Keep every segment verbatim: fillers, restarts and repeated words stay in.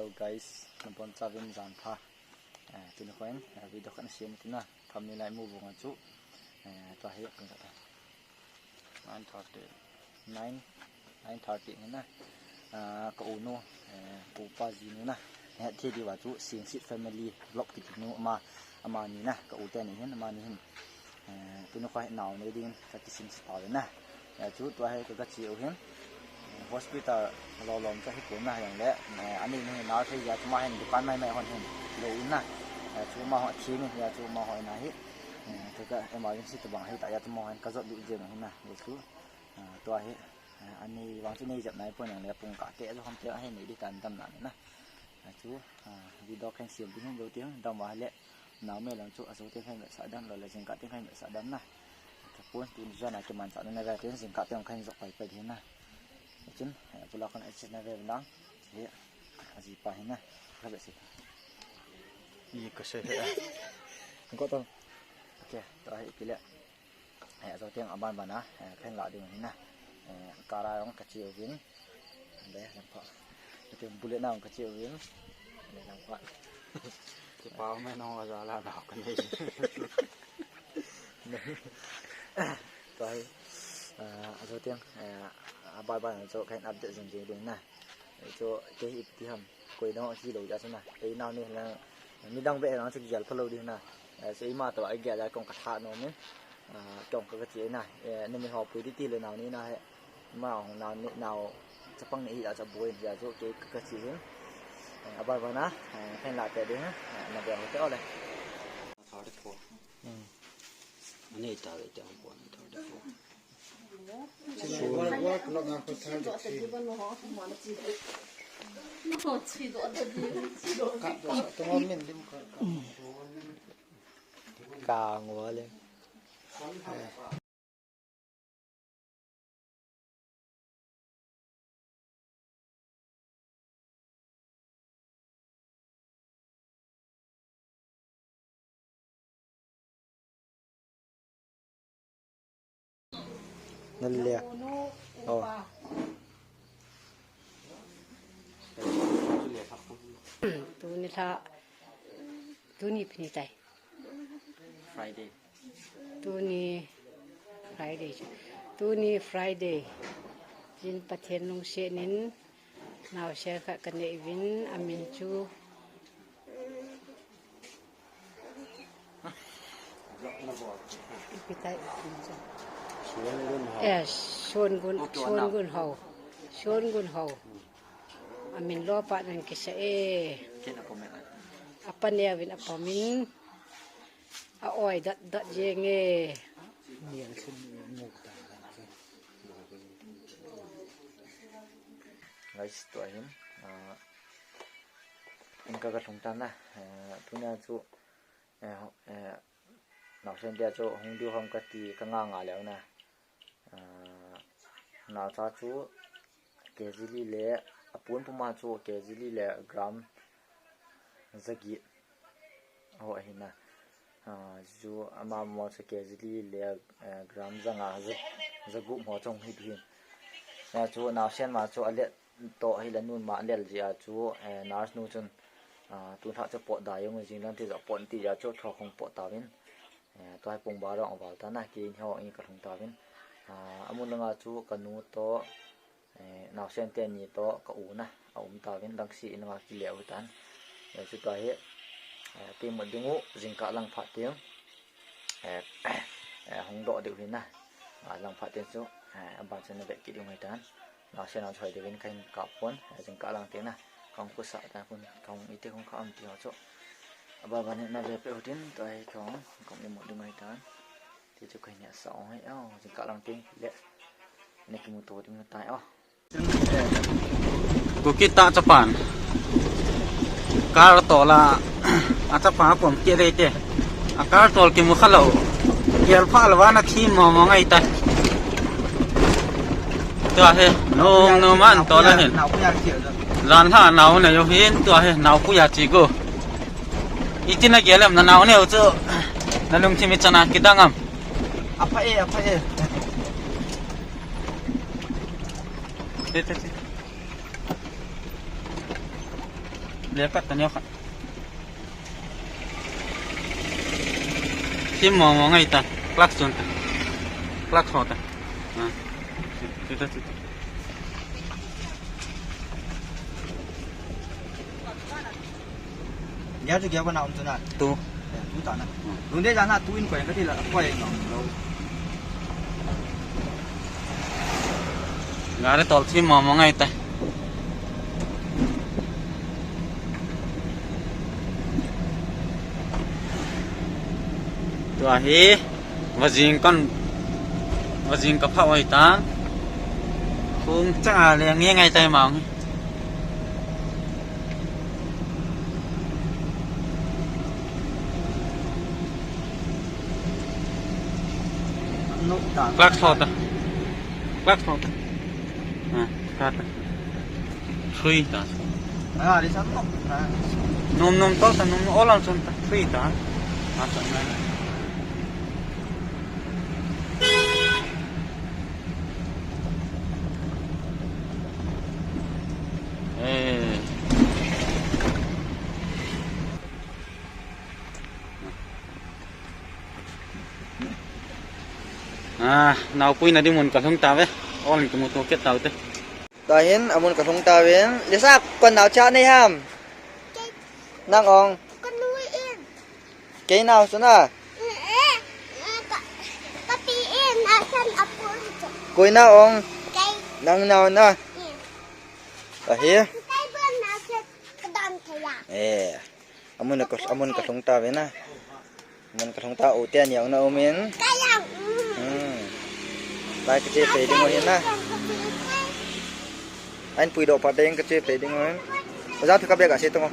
Hello guys, nabonchauvin jan pha. Eh, tuni khoin, eh, video khat nasem tina, thumbnail a imu vang a chu, eh, tua hi, kan kata. Nine thirty. Nine, nine thirty ni na. Ah, ka u nu, eh, ka upa jinu na. Eh, thi diu a chu, Singsit family vlog kiti nu ama, amani na, ka u teni hin, amani hin. Eh, tuni khoa hi nao nei dingin ka kisingsa tauve na. Eh, chu tua hi ka, ka che u hin. Eh, hospital lolom chu hi pon na jong le, eh, ani ni na thei ja chu ma hin dukan mai mai hon hin lo in na. Eh, chu ma ho thi ni ja chu ma ho na hi. Eh, ka, ka emergency tabang hi ta ja chu ma ho hin ka jot lut jeng hin na. Chu, eh, tua hi, eh, ani vang chu nei jep nai pon jong le pung kah te chu ham te hi nei di tan dam na na. Eh, chu, eh, video kan sem ding hin lo ti hin dam va le. Nao me lang chu ajo teng khan vetsah dam, lo le jingkah teng khan vetsah dam na. Ka pon tun jana kimanchah na ve teng jingkah teng khan jok pai pai ding na. Chun, eh, pula khan ache na ve lang. He, aji pa hi na. Ka ve se. I ka se he. Ko to. Okay, to hi pile. Eh, ajo teng aban ban a, eh, khen la ding hin na. Eh, kara jong ka che uvin. Be, lang pha. Ka teng bullet na jong ka che uvin. Be, lang pha. Kipa me no aja la na ka nei. Tua hi, eh, ajo teng, eh, aban ban a chu khen update jing jing ding na. Chu kei hi ipi ti ham, koi dang hilou ja chu na. Kei nao ni lang, midang ve lang chu gel phalou ding na. Eh, chu ima toh a gel ja kong ka tha nom in. Ah, kong ka, ka che na. Eh, numi ho pui di ti le nao ni na he. Ma hong nao ni, nao chapang ni hi a cha boi ja chu kei ka, ka che hin. Eh, aban ban a, eh, khen la te ding, eh, na be ho te ole. Thirty-four. Hmm. Ani ta ve te hong pon thirty-four. Ka ngua le. Nalle. Oh. Tuni lha, tuni ipi ni tai. Friday. Tuni Friday chu. Tuni Friday. Jin Pathen lungset in naosen khat kanei uvin amin chu. Ipi tai amin chu. Suan Gun Hau. Eh, Suan Gun, Suan Gun Hau. Suan Gun Hau. Amin lo pa nan kisa e. Apa neo vin apa min. A oi dat dat jeng e. Guys, tua hin, ah, in ka ka lhung tan na, eh, tuna chu, eh, eh, naosen dia chu hung diu ham kati ka nga nga leu na. Ah, naocha chu K G li le, apun puma chu K G li le gram jaget. Ho ahi na. Ah, chu ama mo chu K G li le, eh, gram janga ja, jagup ho chong hi hin. Na chu naosen ma chu alet toh hi la nun ma lel jia chu, eh, nurse nu chun, ah, tun tha chu pot da jong jing lang ti ja pot ti ja chu thok hung pot ta vin. Eh, tua hi pung ba rong aval ta na, kei in ho in ka lhung ta vin. Ah, amun langa chu ka nu toh, eh, naosen teni toh ka u na, a um ta vin, dangsi in langa kile u tan. Eh, chu tua hi, eh, ti mo ding u, jingkah lang phat teng, eh, eh, hung doh diu hi na. Ah, lang phat teng chu, eh, aban chu na ve kit ding u hi tan. Naosen a choi ding vin ka hin kap pon, eh, jingkah lang teng na. Ka hung khusa ta kun, ka hung iti hung kha am ti ho chu. Aba ba ni na ve pe u tin, tua hi ka hung, ka hung imu ding u hi tan. Ti chu ka hin asa ong hi, oh, jingkah lang teng le. Na kimu to ding u tai, oh. Kuki ta chapan. Kar tola, a chapa a kom ke dei te. A kar tol kimu kha lou. Kel pha lou va na thi mo mo ngai ta. Tua hi, nung nung man tola hin. Jan ha nau na jo hin, tua hi, nau pu ya chi go. Iti na gelem na nau ne u chu. Na lungthim i chana kidang am. Apa e, apa e. Te, te, te. Lekat ta neo khat. Thim mong mong ngai ta. Clutch chun ta. Clutch ho ta. Ah. Chuta, chuta. Gear chu gear kona um chu na. Tu. Eh, tu ta na. Hmm. Lungdei jan a tu in koi ka ti la, koi no. Gari tol thim mong mong ngai ta. Tua hi, vajing kon, vajing ka phah oi ta. Khung chang a le nge ngai tai mang. Nuk ta. Clutch ho ta. Clutch ho ta. Ah, ta ta. Three ta. Ah, di san nok ta. Nom nom to ta, nom nom olam chun ta. Three ta. Ah, ta na. Eh. Ah, naopui na ding mun ka lhung tave. Ol in kimuto kit taute. Tahin, amun ka lhung tave. Lisa, kon nao cha nei ham? Nang ong. Ka nu in. Kei nao chu na. Eh, eh, ka, ka pi in, a san a pu chu. Koi nao ong. Kei. Nang nao na. Eh. Ahi. Kei bon na se ka dan thei a. Eh. Amun ka, amun ka lhung tave na. Amun ka lhung ta u te niau na umin. Ka yang. Hmm. Lai ka che pe ding o hin na. Ahin puidoh phat teng ka che pe ding o hin. Oja thu ka bek a se tong o.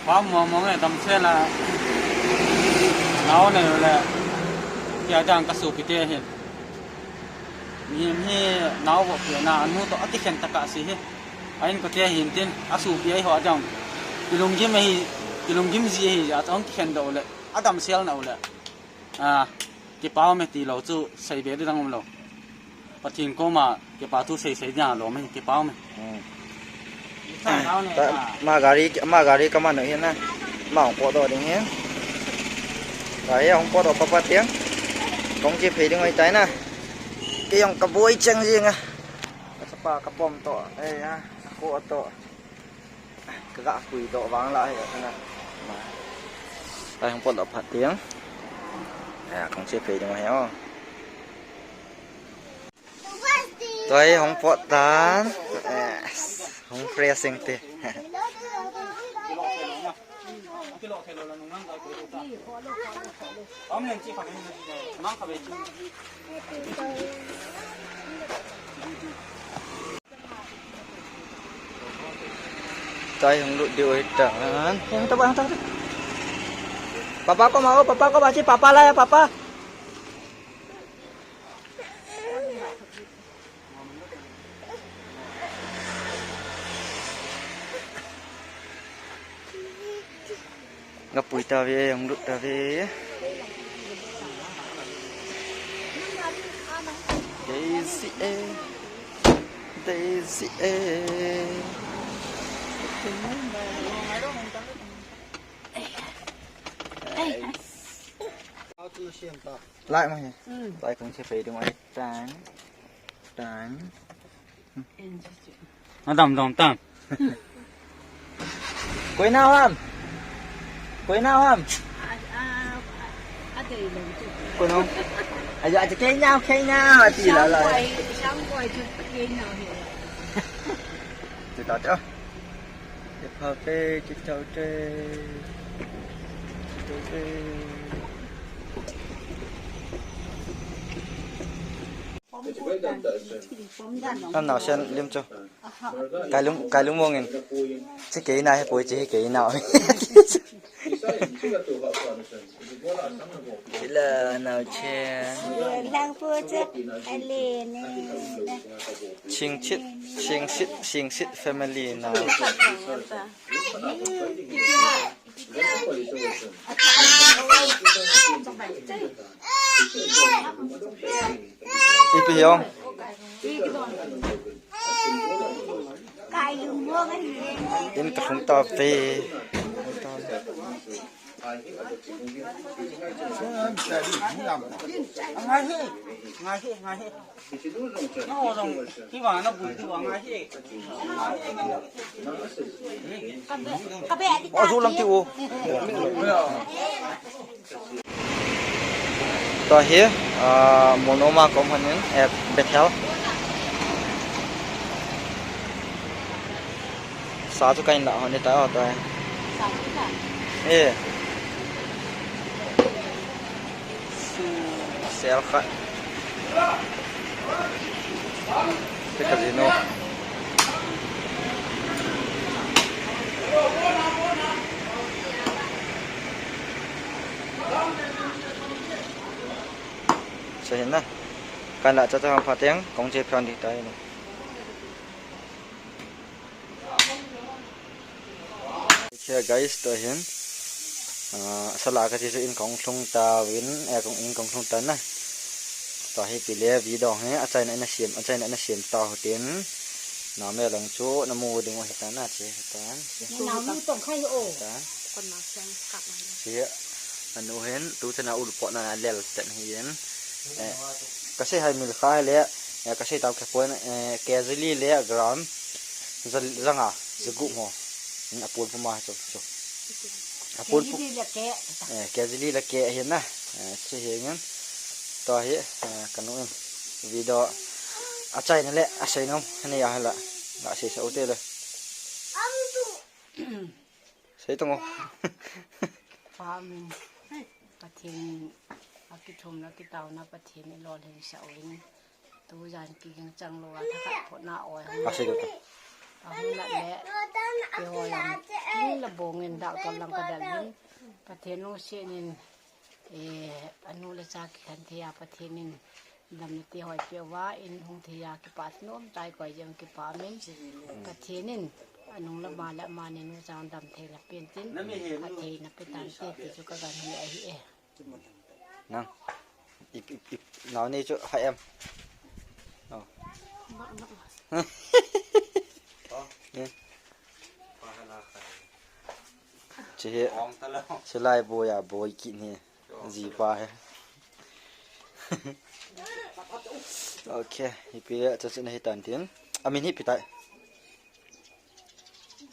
Pam mo mo nge dam se la. Nao ne le. Kia jang ka su kite hin. Ni hi nao vo pe na anu to akikhen ta ka si hi. Ahin kote hin tin, asopi ahi ho adang. Kilunggim ahi, kilunggim ji ahi, a chong kikhen doh le, adam sel nau le. A, kipa ume ti lou chu, sei be ding dang um lou. Pathen koma, kipa thu sei sei dia lou me, kipa ume. Hmm. Ta, ma gari, ma gari ka man u hin na. Ma hung potdoh ding hin. Ka hi hung potdoh papa tiang. Kong che phei ding oi tai na. Kei jong ka boi cheng jing a. Ka chapa ka pom toh, eh, a, ka kho toh. Ka ga pui toh vang la hi, ka na. Ma. Ai, hung potdoh phat tiang. Eh, kong che phei ding hi o. Tua hi hung pot tan. Eh, hung fresh jeng te. Tua hi hung lut diu ahi tan. Hung ta ba, hung ta ba. Papa koma, o, papa koma, che papa la a, papa. Nga pui tave, hung lut tave. Daisy e. Daisy e. Lai ma hi. Hmm. Lai kong che phei ding ahi tan. Tan. Adam dong tan. Koi nao ham? Koi nao ham? A, a, a, a dei lou chu. Koi nao? A, a, kei nao, kei nao, ati la la. Sang koi, sang koi chu kei nao hi. Chu ta chu. Che pha te, che chau te. Che chau te. Kan nao sen lim chu. Kailung, kailung mong in. Che kei na hi poi che hi kei na. Sila nao che. Lang po che ale ne. Singsit, Singsit, Singsit family na. Ipi hiong. In ka hung ta ve. Aw, zu lang ti u. Tua hi, ah, Molnom a ka um hon in, eh, Bethel. Sa chu ka in la hon ni ta, oh, tua hi. Eh. Sel khat. Te ka zinu. Sa hin na. Kan la cha cha pha teng, kong che phan di ta hin. Che guys, tua hin. Ah, sala ka ti chu in kong lhung ta vin, eh, kong in kong lhung ta na. Tua hi pi le video hi, achaina in a siam, achaina in a siam ta ho tin. Na me lang chu, na mu ding u hi ta na che, hi ta. Nau nu tong khai o. Ta. Che, anu hin, tu chana ul po na lel ten hi in. Eh, ka sei hai mil kha le, eh, ka sei tau khe pon, eh, K G li le gram, za, zanga, za gup mo. Hmm, a pon puma chu, chu. A pon pu-, K G li le ke. Eh, K G li le ke hi na. Eh, chu hi ngin. Tua hi, eh, ka nu in. Video. Achaina le, asei nom. Ni a la. La sei sa u te le. Sei tong o. Pa min. Pathen. Akithum na kitauna Pathen i lolhin sa u in. Tu jan kiging chang lou a, thakhat photna oi. A sei tong o. Ahung nat le, keiho jong, king le bong in doctor lang ka dal in, Pathen lungset in, eh, anu le cha kikhen thei a Pathen in, damna te hoi peh uva, in hung thei a kipa nom tai koi jong kipa min, Pathen in, anung le ama le ama nenu chang damtheina pen tin, phattheina pe tante ti chu ka gan hi ahi e. Nang. Ip, ip, ip. Nau ni chu hai em. Oh. Eh. Chi hi. Silai boi a boi kit ni. Ji pa hi. Okay, ipi le cha chu na hi tan tin. Amin hi ipi tai.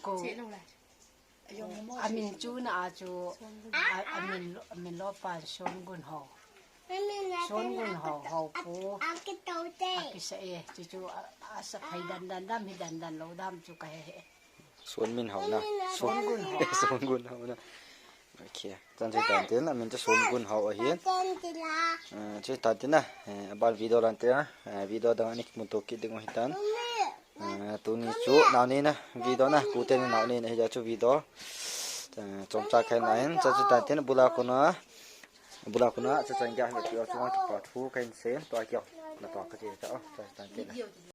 Ko. Amin chu na a chu, a, amin, amin lo pan Son Gun Ho. Son Gun Ho, Ho pu. Akisa e, chu chu a, asa phai dan dan dam hi dan dan lou dam chu ka he he. Son Min Ho na. Son Gun Ho. Son Gun Ho na. Okay. Chan chu tan tin, amin chu Son Gun Ho ahi. Ah, chu tan tin na. Eh, aban video lan te, eh, video dang ani kimu to kit ding u hi tan. Ah, tuni chu nau ni na video na, ku te ni nau ni na hi chu video. Ah, chomcha khen na hin, cha chu tan tin bula kona, bula kona, cha chan kya hin, chu chu kipa thu khen sen, tua kya, na tua ka ti ta, oh, cha tan tin na.